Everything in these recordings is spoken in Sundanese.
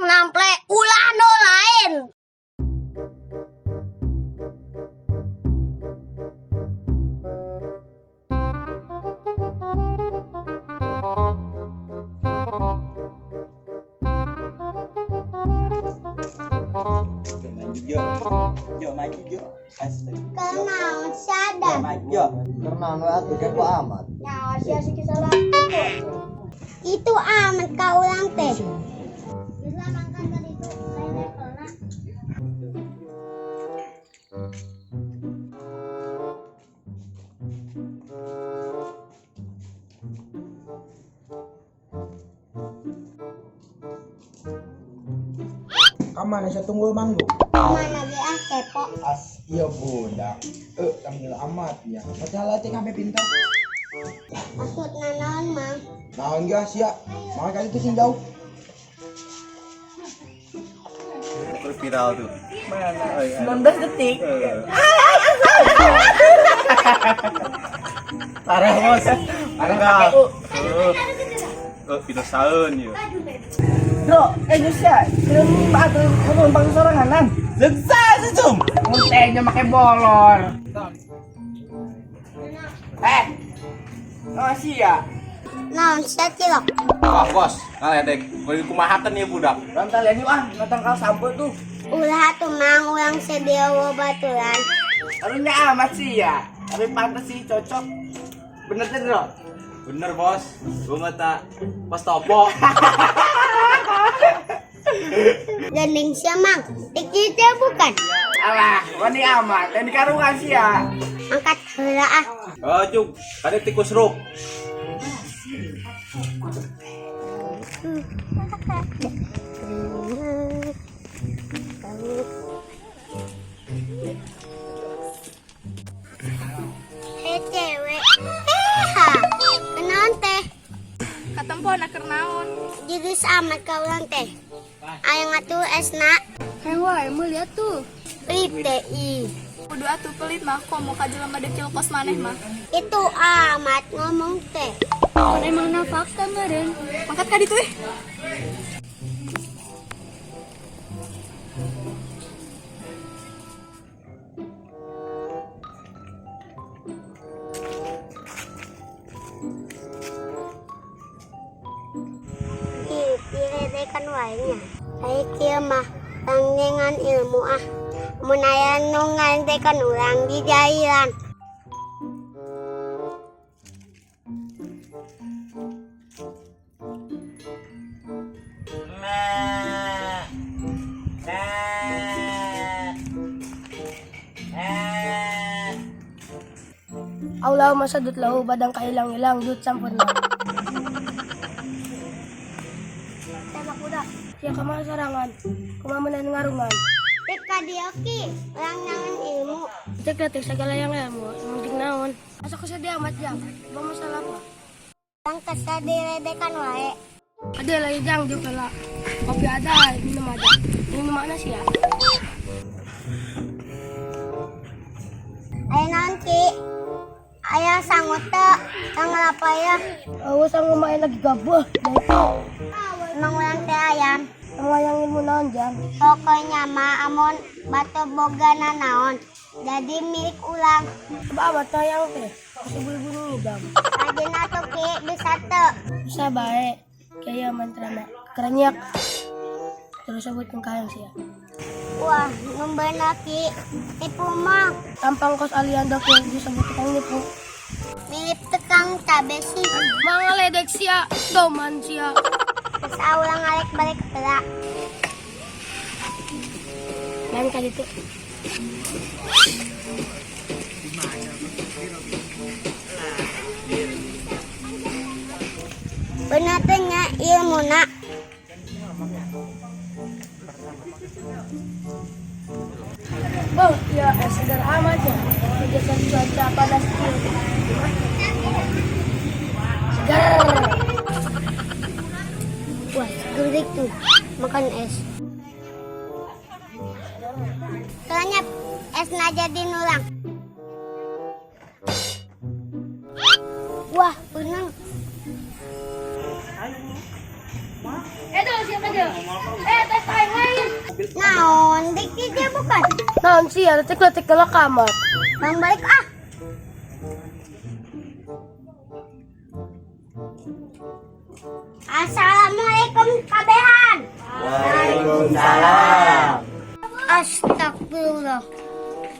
Urang nample ulah nu lain. Maju jo. Jo maju jo. Astaga. Kenaon sadar. Maju jo. Karena anu atuh kepo amat. Nah, sia sih salah. Itu amat ka urang teh. Bisa mangkat kan itu lain levelna. Kamana saya tunggu manggu? Mana ge ah kepo. As iya budak. Eh, tangil amat ya. Masalah cek sampai pintar. Maksudna naon, Mang? Naon ge sia? Maka kali itu sing jauh. Terus viral tuh. Mana? 19 detik. Parah bos. Parah Enggak. pakai U. Eh, dinosaurus yuk. Bro, Indonesia, film atau numpang soranganan. Leksa sih cum. Muntehnya make bolor. Eh. Oh, sia. Naon sia cilok? Wah bos, ngaledek. Bagi kumahakeun ieu budak. Nonton lihat yuk ah, nonton kau sampo tuh. Ulah atuh Mang urang sedia baturan. Arunya amat sih ya. Tapi pantas sih cocok. Bener tuh, Bro. Bener bos, gua mah tak pas topo. Gandeng sia Mang. Tiki teh bukan. Alah, wani amat. Dan dikarungan sih ya. Angkat heula ah. Oh cung, tadi tikus ruk. Hei cewek. Eh ha. Kenaon teh? Katempo na keur naon? Jurus amat ka urang teh. Aya ngatuh esna. Hayang wae meuli atuh. Pelit teh ih. Kudu atuh pelit mah komo ka jelema dekil kos maneh mah. Itu amat ngomong teh. Mun emang na fakta meureun. Mangkat ka ditu ih. Ih, diledekan wae nya. Ai kieu mah tanggengan ilmu ah. Mun aya nu ngaledekan urang dijailan. Allahumma sadut lahu badang kailang-ilang dut sampurna. Tembak budak, sia kamana sorangan, kumaha meunang ngarungan. Teka dioki, urang nyangan ilmu. Cek detik segala yang ilmu, penting naon. Asa kusedia amat jang, bang masalah apa? Urang kesel diledekan wae. Ada lagi jang juga lah. Kopi ada, minum ada. Minum mana sih ya? Aya naon Ki? Aya sangut teu, tang ya. Awas ang kumain lagi gabah. Emang urang teh ayam. Ang yang ilmu naon jang. Pokoknya mah amun batu boga nanaon. Jadi milik ulang. Coba amat tayang teh. Pas ibu-ibu ngidam. Rajin atuh Ki bisa teu. Bisa baik. Kayak mantrana. Kerenyak. Terus sebut kayang sih ya. Wah, nu Ki. Tipu mah Tampang kos alian dok yang disebut tukang nipu. mirip tukang cabe sih. Mangaledek sia, doman sia. Terus ulang alek balik heula. Main ka dito. Bener teh nya ilmuna. Bang, ya segar amat ya. Biasa cuaca panas kieu. Segar. Wah, seger tuh makan es. Soalnya esna jadi nulang. Wah, bener. Eh, tuh siapa aja? Eh, Dekil dia bukan? Naon sih, letik-letik galak amat. Bang balik ah. Assalamualaikum kabehan. Waalaikumsalam. Astagfirullah.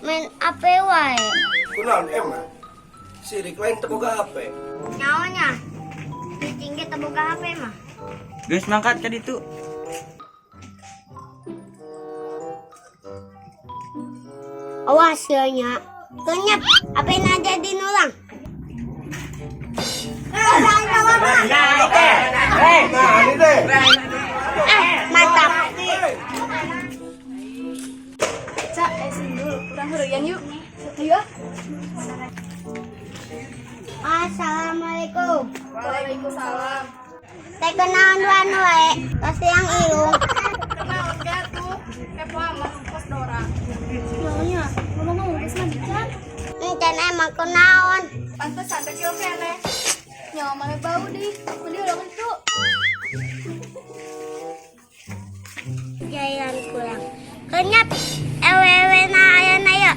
Main apa wae? Kunaon emang? Sirik lain teu boga HP. Nyaonya. Tinggi teu boga HP mah. Geus mangkat ka ditu. Awas ya nya. Kenyap, apa yang ada di nulang? Nah, ini teh. Ah, mantap. Cak, sindul, urang heureuyan yuk. Ayo ah. Assalamualaikum. Waalaikumsalam. Teh kenaon duan wae, tos yang ilung. Kenaon gatuh? Kepo amat kos Dora. Nyonya, ngomong-ngomong geus mandi can. Encan emang kunaon. Pantesan dekil keneh. Nyawa mana bau deh. Mandi udah itu. Jalan kurang. Kenyap, ewewe na aya na ya.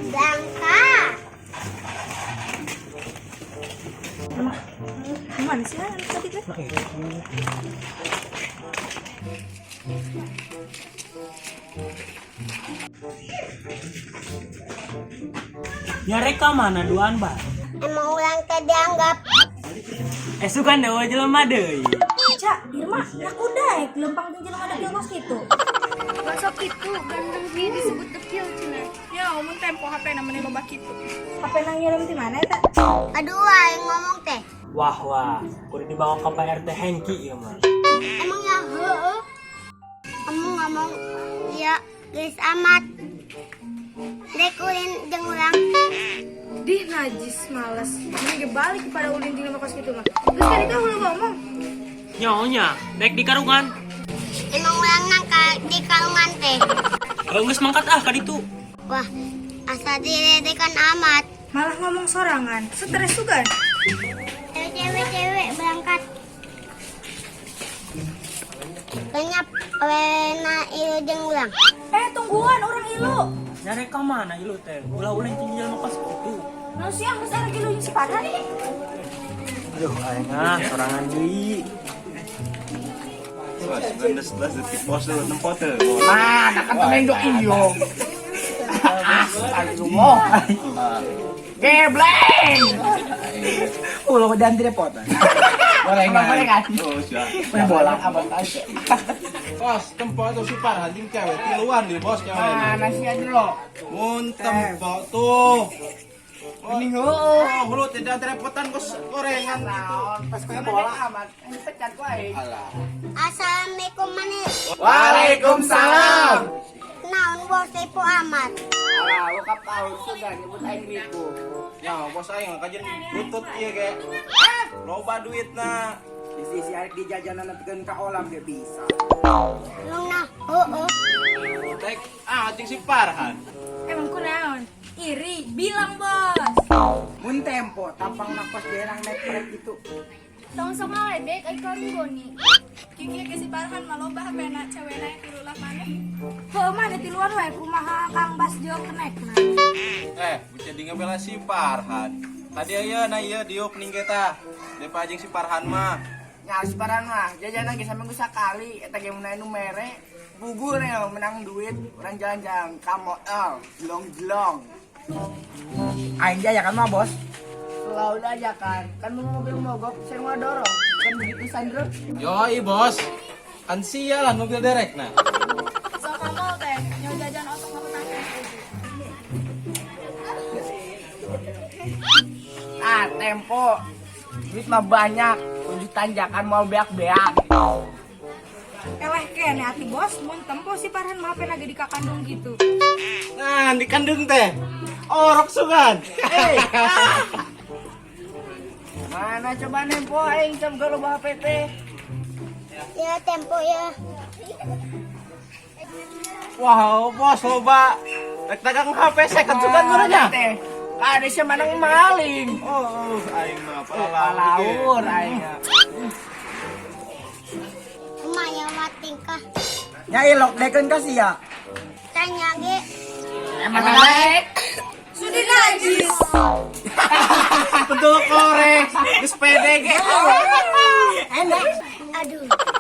Berangkat. Gimana sih anak tadi teh? Nyarek ka mana duaan ba? Emang ulang teh dianggap. Sukan deui jelema deui. Cak, Irma, aku daek lempang jeung jelema dekil kos kitu. Masuk itu ganteng sih disebut dekil cenah. Ya, mun tempo HP na meni loba kitu. HP nang ngirim di mana eta? Aduh, aing ngomong teh. Wah wah, kudu dibawa ke Pak RT Hengki ieu mah. Emang ya heeh. Kamu ngomong ya geus amat. Dek ulin jeung urang. Dih najis males. Ini ge balik kepada ulin jeung jelema kos kitu mah. Geus kan itu hulu ngomong. Nyonya, daek di karungan. Emang urang nangka di kalungan teh. Geus mangkat ah ka ditu. Wah, asa diledekan amat. Malah ngomong sorangan, stres juga. Cewek-cewek berangkat. Kenyap wena ilu jeung urang. Tungguan orang ilu. Nyarek ka mana ilu teh? Ulah ulin jeung jelema kos kitu. Nah siang geus arek ilu jeung si Farhan ini. Aduh, aing ah sorangan deui. Bos, 19 detik bos dulu nempo teu. Bos. Mana kan temen iyo. Astagfirullah. Gebleng. Ulah dan direpotan. Gorengan. Gorengan. Oh, siap. Main bola amat aja. Bos, tempo tuh si Farhan jeung cewek tiluan di bos cewek. Mana sih aja lo? Mun tempo tuh. Ini heueuh. Oh, hulu tidak repotan kos gorengan gitu. Pas main bola amat. Ini pecat wae. Alah. Assalamualaikum manis. Waalaikumsalam. Naon bos ibu amat. Alah, wakap tahun sudah nyebut aing ribu. Ya, bos aing kajian butut ieu ge. Loba duitna. Di sisi arek di jajanan nepikeun ka olam ge bisa. Lu nah, heeh. Tek, ah jeung si Farhan. Emang kunaon? Iri, bilang bos. Mun tempo tampang nakos daerah naik trek gitu. Tong sok ngaledek ai karung goni. Kiki ke si Farhan mah loba HP na cewena yang tilulah maneh. Heuh mah tiluan wae kumaha Kang Bas jeung kenekna. Jadi ngebela si Farhan. Tadi aya na ieu diuk ning kita. Depa jeung si Farhan mah. Ya si Farhan mah jajanan ge saminggu sakali eta ge mun aya nu mere. Gugur ya menang duit orang jalan-jalan ka moal jelong-jelong. Aing jajakan mah bos. Selalu aja kan, kan mau mobil mogok, saya mau dorong. Kan begitu Sandro. Yoi bos. Kan sialan mobil derek nah. Sok kamu teh nyawa jajan otok aku tangkap. Ah, tempo. Duit mah banyak, tujuh tanjakan mau beak-beak. Eleh kene ati bos, mun tempo si Farhan mah lagi di kakandung gitu. Nah, di kandung teh. Orok sugan. Mana coba nempo aing jam kalau bawa PT. Ya tempo ya. Wow, bos loba. Rek dagang HP second sugan meureunnya. Teh. Ada sih manang maling. Oh, aing mah Palaur aing. Lumayan mah tingkah. Nya ilok dekeun ka sia. Tanya ge. Emang baik. Sudah najis. Betul korek. Geus pede ge. Aduh.